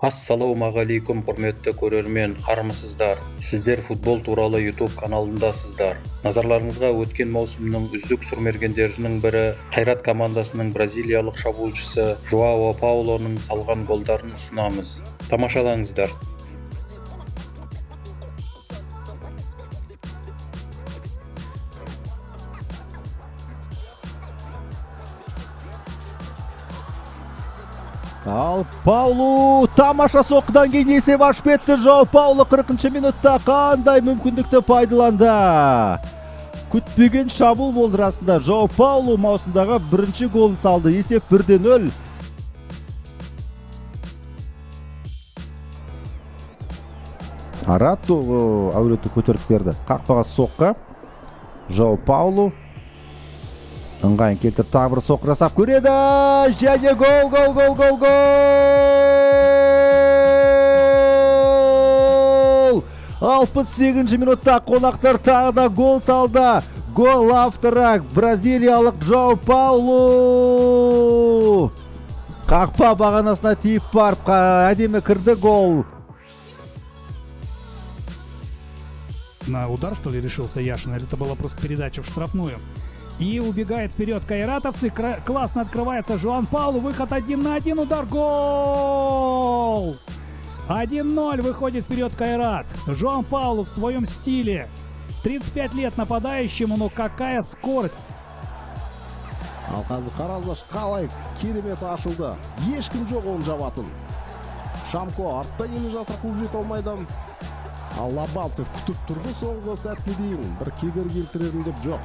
Ассалаумағалейкум, құрметті көрермен! Армысыздар! Сіздер футбол туралы YouTube каналындасыздар. Назарларыңызға өткен маусымның үздік сұрмергендерінің бірі, Қайрат командасының бразилиялық шабуылшысы Жоао Паулоның салған голдарын ұсынамыз. Тамашалаңыздар! Ал Паулу тамаша соққыдан кейін есеп ашып кетті. Жоао Паулу 40 минутта қандай мүмкіндікті пайдаланды. Күтпеген шабуыл болды расында. Жоао Паулу маусымдағы бірінші голын салды. Есеп 1-0. Арат әуелетті көтеріп берді. Қақпаға соққы. Жоао Паулу ыңғайын келтіріп, тағы бір соққы жасап көреді. Және гол, гол, гол, гол, гол! 68 минутта қонақтар тағы да гол салды. Гол авторы бразилиялық Жоао Паулу. Қақпа бағанасына тиіп барып, әдемі кірді гол. На удар, что ли, решился Яшин? Или это была просто передача в штрафную? И убегает вперед кайратовцы. Классно открывается Жуан Паулу. Выход 1 на 1. Удар. Гол! 1-0 выходит вперед Кайрат. Жуан Паулу в своем стиле. 35 лет нападающему, но какая скорость. Ал қазір қараңыздаршы, қалай керемет ашылды. Ешкім жоқ оны жабатын. Шамко артта келе жатыр, қуып жете алмайды. Ал Лабанцев күтіп тұрды соңғы сәтке дейін. Бір кедергі келтірерін деп, жоқ.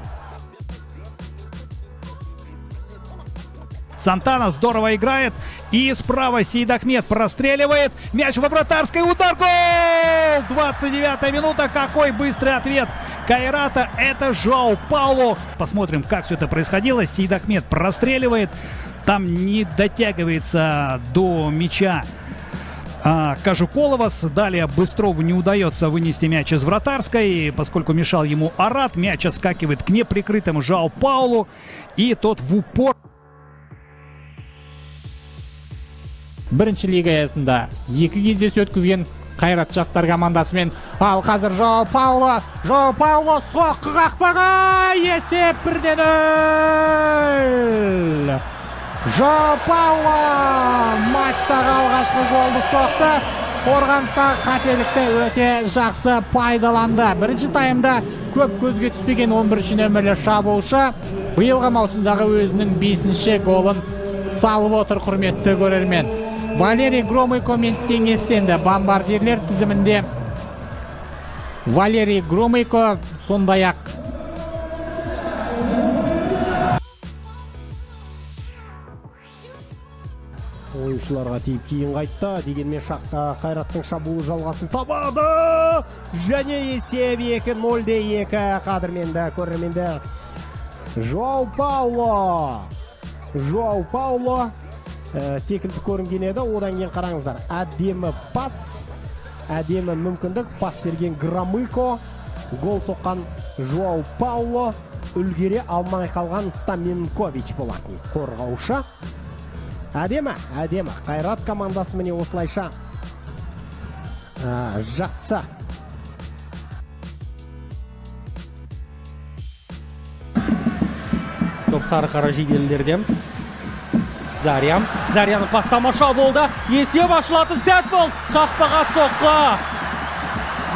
Сантана здорово играет. И справа Сейдахмет простреливает. Мяч во вратарской. Удар. Гол! 29-я минута. Какой быстрый ответ Кайрата. Это Жоао Паулу. Посмотрим, как все это происходило. Сейдахмет простреливает. Там не дотягивается до мяча Кажуколовас. Далее Быстрову не удается вынести мяч из вратарской, поскольку мешал ему Арат. Мяч отскакивает к неприкрытому Жоао Паулу. И тот в упор. Бірінші лига аясында екі кездесу өткізген Қайрат жастар командасымен. Ал қазір Жоао Пауло, Жоао Пауло, соққы қақпаға, есеп 1-0. Жоао Пауло матчтағы алғашқы голды соқты. Қорғаныстағы қателікті өте жақсы пайдаланды. Бірінші таймда көп көзге түспеген 11 нөмірлі шабуылшы биылғы маусымдағы өзінің бесінші голын салып отыр, құрметті көрермен. Валерий Громыко теңестенді бомбардирлер тізімінде. Валерий Громыко сондай-ақ ойыншыларға тиіп, кейін қайтты. Дегенмен шақта Қайраттың шабуылы жалғасын табады және есеп 2-0 де 2. Қадірменді көрермендер, Жоао Пауло, Жоао Пауло секілді көрінген еді. Одан кейін қараңыздар, әдемі пас, әдемі мүмкіндік. Пас берген Громыко, гол соққан Жоао Пауло. Үлгере алмай қалған Стаменкович болатын қорғаушы. Әдемі, әдемі. Қайрат командасы міне осылайша жақсы. Топ сары қара жиделілерде. Заря. Заряның пас тамаша болды. Есеп ашылатын сәт болды. Қақпаға соққы.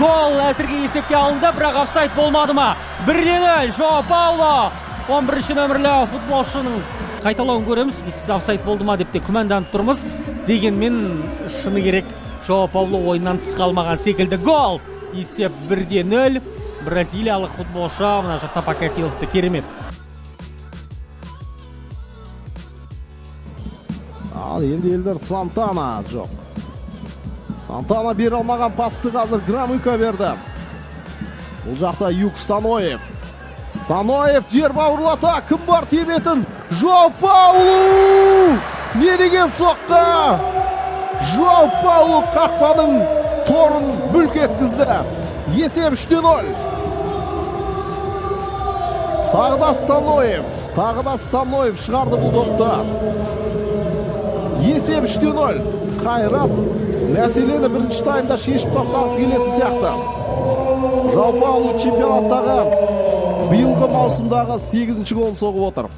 Гол әзірге есепке алынды, бірақ офсайд болмады ма? 1-0 Жоао Пауло. 11 нөмірлі футболшының қайталауын көреміз. Біз офсайд болды ма деп те күмәнданып тұрмыз. Дегенмен шыны керек, Жоао Пауло ойыннан тыс қалмаған секілді. Гол! Есеп 1-0. Бразилиялық футболшы мына жақта Покатиловты керемет. Ал енді Елдар Сантана, жоқ. Сантана бере алмаған пасты қазір Громыко берді. Бұл жақта Юк Станоев. Станоев жер бауырлата, кім бар тебетін? Жоао Паулу! Не деген соққы! Жоао Паулу қақпаның торын бүлк еткізді. Есеп 3-0. Тағы да Станоев, тағы да Станоев шығарды бұл допты. Есеп 3-0. Қайрат Мәселені бірінші таймда шешіп тастағысы келетін сияқты. Жоау Паулу чемпионаттағы биылғы маусымдағы 8-ші голын соғып отыр.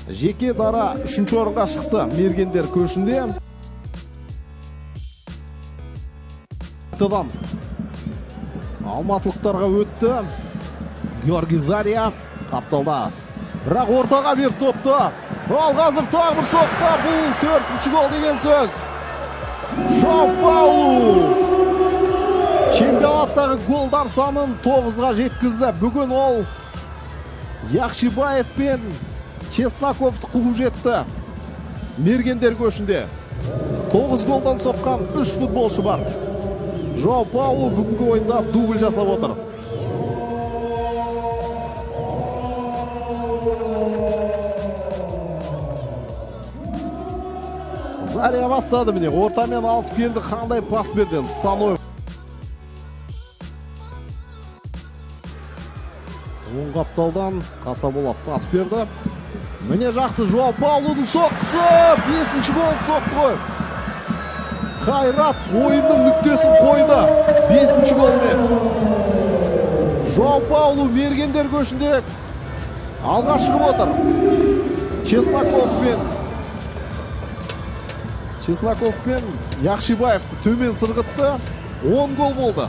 Жеке дара 3-ші орынға шықты мергендер көшінде. Қайтадан алматылықтарға өтті. Георгий Зария қапталда. Бірақ ортаға берді топты. Ал қазір тағы бір соққы, бұл 4-ші гол деген сөз. Жоау Паулу чемпионаттағы голдар санын 9-ға жеткізді. Бүгін ол Яқшибаев пен Чесноковты қуып жетті. Мергендер көшінде 9 голдан соққан 3 футболшы бар. Жоау Паулу бүгінгі ойында дубль жасап отыр. Зария бастады міне, ортамен алып келді, қандай пас берді Станоев. Оң қапталдан Қасаболат пас берді. Міне жақсы Жоау Паулудың соққысы, 5-ші гол соқты ғой. Қайрат ойынның нүктесін қойды 5-ші голмен. Жоау Паулу мергендер көшінде алға шығып отыр. Чесноков пен Яқшибаевты төмен сырғытты. 10 гол болды.